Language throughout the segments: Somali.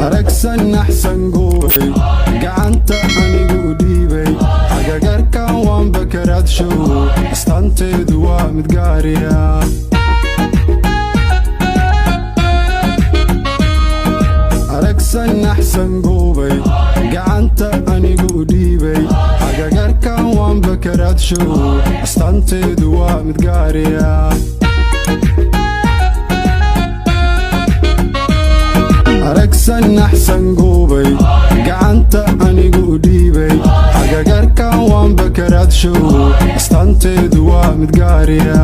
Aragsan axsan guubay, gacanta anigu dhiibay. Xagagarkan waanba karaadshow, astaanteedu waa mid gaariya. Aragsan axsan guubay, gacanta anigu dhiibay. Xagagarkan waanba karaadshow, astaanteedu waa mid gaariya. Aragsan axsan guubay, gacanta anigu dhiibay. Xagagarkan waanba karaadshow, astaanteedu waa mid gaariya.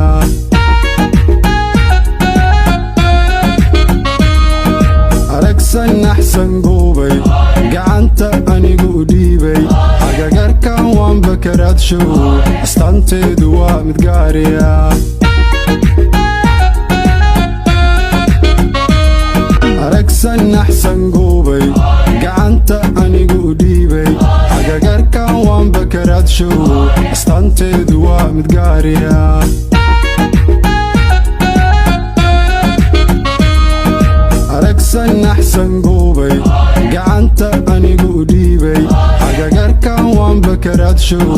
Aragsan axsan guubay, gacanta anigu dhiibay. Xagagarkan waanba karaadshow, astaanteedu waa mid gaariya. Aragsan axsan guubay, gacanta anigu dhiibay. Xagagarkan waanba karaadshow, astaanteedu waa mid gaariya. Aragsan axsan guubay, gacanta anigu dhiibay. Xagagarkan waanba karaadshow,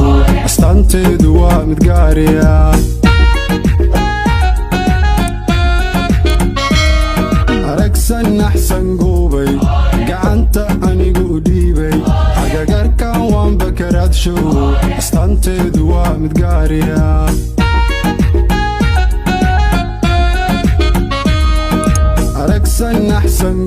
astaanteedu waa mid gaariya. Aragsan axsan guubay, gacanta anigu dhiibay. Xagagarkan waanba karaadshow, astaanteedu waa mid gaariya. Aragsan axsan.